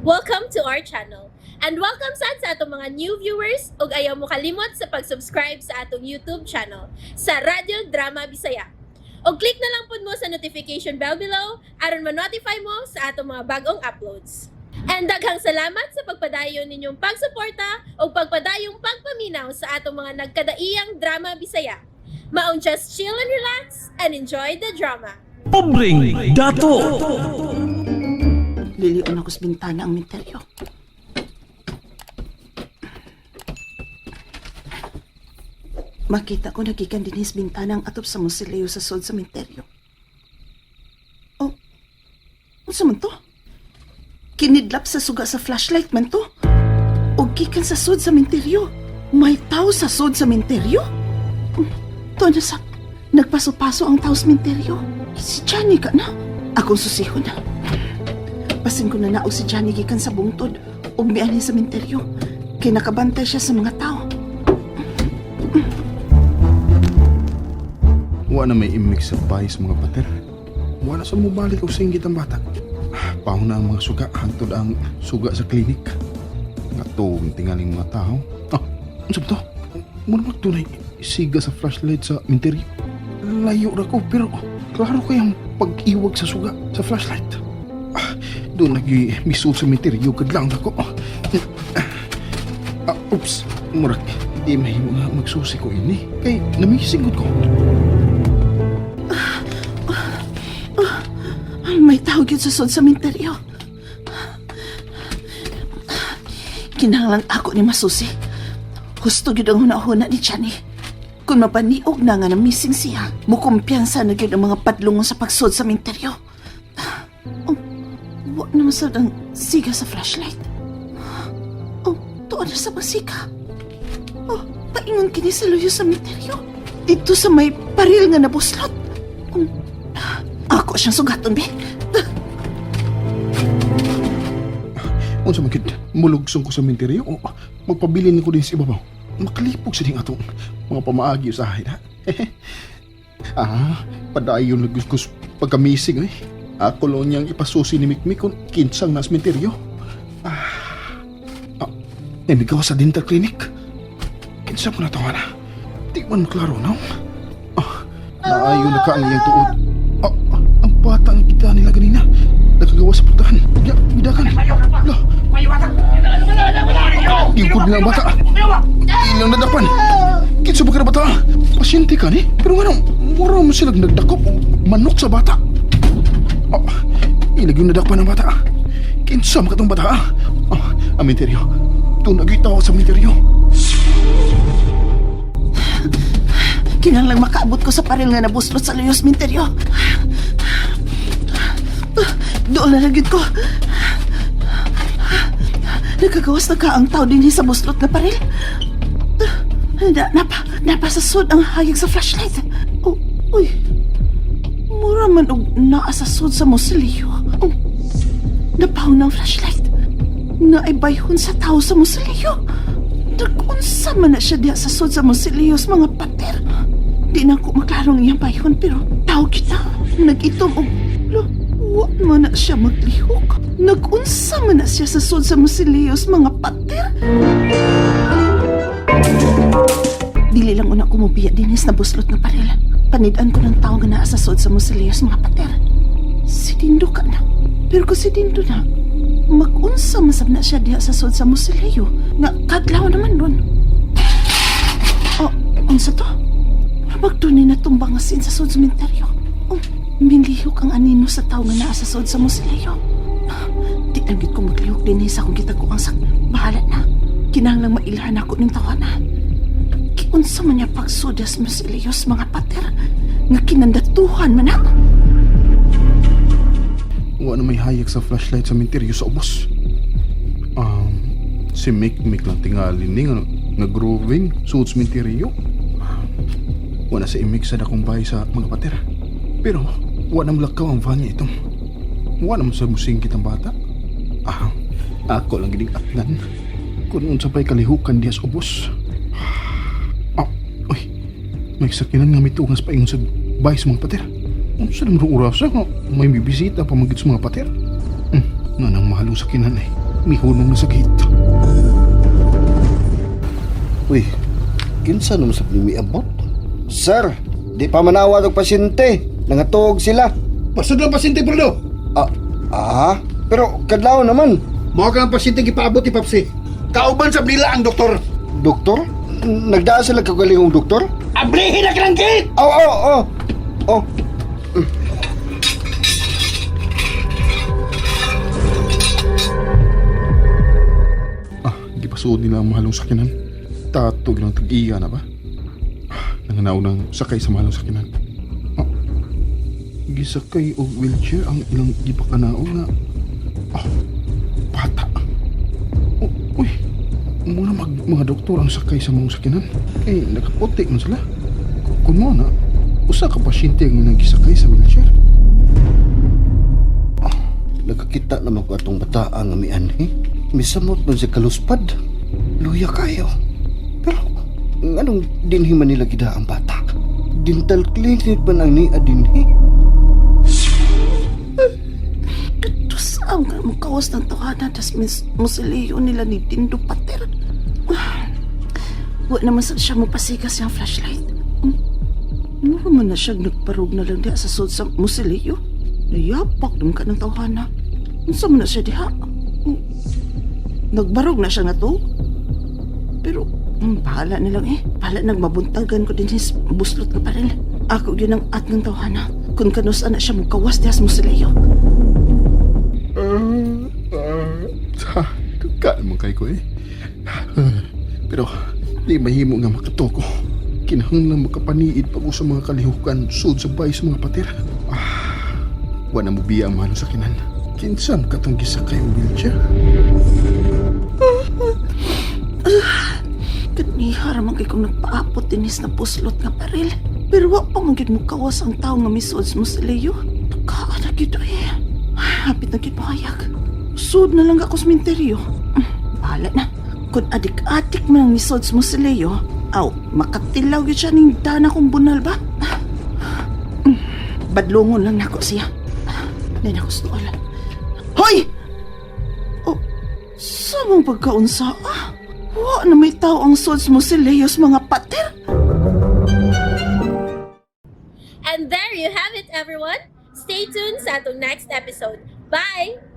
Welcome to our channel. And welcome sad sa atong mga new viewers ug ayaw mo kalimot sa pag-subscribe sa atong YouTube channel sa Radyo Drama Bisaya. Og click na lang pud mo sa notification bell below aron ma-notify mo sa atong mga bagong uploads. And daghang salamat sa pagpadayon ninyong pagsuporta ug pagpadayong pagpaminaw sa atong mga nagkadaiyang drama Bisaya. Maong just chill and relax and enjoy the drama. Pobreng Dato. Lilion ako sa bintana ang minteryo. Makita ko nagikan din sa bintana ang atop sa musileo sa sod sa minteryo. Oh, unsa man to? Kinidlap sa suga sa flashlight man to? O gikan sa sod sa minteryo? May tao sa sod sa minteryo? To na sa... Nagpaso-paso ang tao sa minteryo. Si Johnny ka na. Akong susihon na. Basin ko na nao si Johnny gikan sa bungtod ug mianhi sa minteryo. Kay nakabantay siya sa mga tao. Wa na may imig sa bahay sa mga pater. Wa na sa mubalik og singgit ang bata. Paho na ang mga suga, hangtod ang suga sa klinik. Nga tuong tingaling mga tao. Ah, unsa ba to? Mura magtunay siga sa flashlight sa minteryo. Layo ra ko pero klaro kayang pag-iwag sa suga sa flashlight. Ah, doon lagi misul sa minteryo kadlang ako. Ah, oops, murag di mahimo nga magsusi ko ini. Kay namisinggot ko. May tao gyud sa sud sa minteryo. Kinahanglan ako ni masusi. Husto gyud ang hunahuna ni Johnny. Kung mapaniog na nga na missing siya, mukumpiyansa na gyud ang mga padlungon sa pagsud sa minteryo. Oh, wa naman sad ang siga sa flashlight. Oh, tuon na sa masika. Oh, paingon kini sa luyo sa minteryo. Dito sa may paril nga nabuslot. Oh, ako siyang sugaton, be. Unsa man gid mulugsong ko sa minteryo o magpabilin ko din sa ibabaw. Makalipog sa ding atong mga pamaagi sa ha. Ah, padayon lagi ko sa pagkamising eh. Ako lang niyang ipasusi ni Mikmik kung kinsang nas minteryo. Ah, ah, namigaw sa dental clinic. Kinsa mo na tawa na? Di man maklaro no? Ah, naayon na ka ang iyang tuod. Ah, ah, ang bata ang kita nila ganina. Nakagawa sa putahan. Ya, bidakan. Lah, Gigod nila ang bata. Ilang nadapan. Kinsa ba ka na bata? Pasyente ka ni? Pero nga nang, mura mo sila nagdakop o manok sa bata. Ah, ilag yung nadakpan ng bata. Kinsa man katong bata? Ah, ah, ang minteryo. Tunag yung tao sa minteryo. Kinahanglan makaabot ko sa paril nga nabuslot sa luyos minteryo. Doon na lang ko. Nagkagawas na ka ang tao din sa buslot na paril. Napasasod ang hayag sa flashlight. Oh, uy. Mura man og naa sa sud sa musilyo. Oh, napaw ng flashlight. Naay bayhon sa tao sa musilyo. Nag-unsa man na siya diha sa sud sa musilyo sa mga pater. Di na ko maklarong iyang bayhon pero tao kita. Nag-itom og lo, wa man na siya maglihok. Nag-unsa man na siya sa sud sa musilyo sa mga pater. Dili lang una ko mobiya dinis na buslot nga paril. Panidan ko ng tao nga naa sa sud sa musilyo sa mga pater. Si Dindo ka na. Pero kung si Dindo na, mag-unsa masab na siya diha sa sud sa musilyo. Nga kadlaw naman nun. Oh, unsa to? Magtunay na tumbang asin sa sud sa menteryo. Oh, milihok ang anino sa tao nga naa sa sud sa musilyo. Di lang gid ko maglihok din sa akong kita ko ang sak. Bahala na. Kinahanglang mailhan ako ning tawana. Giunsa man niya pagsudas musilyo sa mga pater nga kinandatuhan man na. Wa na may hayag sa flashlight sa minteryo sa ubos. Si Mikmik lang tingali ni nga nag-grooving suot sa minteryo. Wa na si Imik sa dakong bahay sa mga pater. Pero wa na mulakaw ang van niya itong. Wa na mo sa musingkit ang bata. Ah, ako lang gining atlan. Kung unsa pa'y kalihukan diha sa ubos. Ah, uy, may sakinan nga mitugas pa ingon sa bahay sa mga pater. Unsa naman ang oras nga may bibisita pa magit sa mga pater? Nga nang mahalong sakinan eh. Mihunong na sa gate. Uy, kinsa naman sa miabot? Sir, di pa manawat og pasyente. Nangatuog sila. Pasud lang pasyente, Bruno. Ah, ah, pero kadlaw naman. Mao ka ang pasyente gipaabot ni Papsi. Kauban sa nila ang doktor. Doktor? Nagdaan sila kagalingong doktor? Abrihin na kanang gate! Oh, oh, oh. Oh, Ah, gipasuod nila ang mahalong sakinan. Tatog ng tag-iya na ba? Ah, nanganaw ng sakay sa mahalong sakinan. Ah, gisakay og wheelchair ang ilang gipakanao nga. Ah, bata. Oh, uy, muna mag mga doktor ang sakay sa mga sakinan. Kay nakaputi man sila. Kung mo na, usa ka pasyente ang ilang gisakay sa wheelchair. Nagkakita naman ko atong bataa nga mianhi. Misamot man siya kaluspad. Luya kayo. Pero, nganong dinhi man nila gida ang bata? Dental clinic man ang nia dinhi. Ito sa ang mukawas ng tawhana tas mis musileo nila ni Dindo Pater. Wa naman sa siya mapasigas yung flashlight. Mura man na siya nagparog na lang diha sa sud sa musileo. Nayapak naman ka ng tawhana. Unsa man na siya diha? Nagbarog na siya na to. Pero bahala na lang eh. Bahala nagmabuntagan ko din his buslot nga parel. Ako yun ang at ng tawhana. Kung kanus ana siya mukawas diha sa musileo. Ha, tuka naman kay ko eh. Pero di mahimo nga makatoko. Kinahanglan makapaniid pa ko sa mga kalihukan sud sa bay sa mga pater. Ah, wa na mo biya ang mahal sa kinan. Kinsam katong gisakay og wheelchair? Kaniha raman kay kong nagpaapot dinis na puslot nga paril. Pero wa pa man gyud mo kawas ang tao nga misuod mo sa leyo. Tukaa na gyud eh. Hapit na gyud mahayag. Sud na lang ako sa minteryo. Bahala na. Kung adik-adik man ang misuod mo sa leyo, aw, makatilaw gyud siya ning dana kong bunal ba? Badlongon lang nako siya. Nay nako stuol. Hoy! Oh, sa mong pagkaunsa ah? Wa na may tao ang sods mo si Leos mga pater. And there you have it, everyone. Stay tuned sa atong next episode. Bye!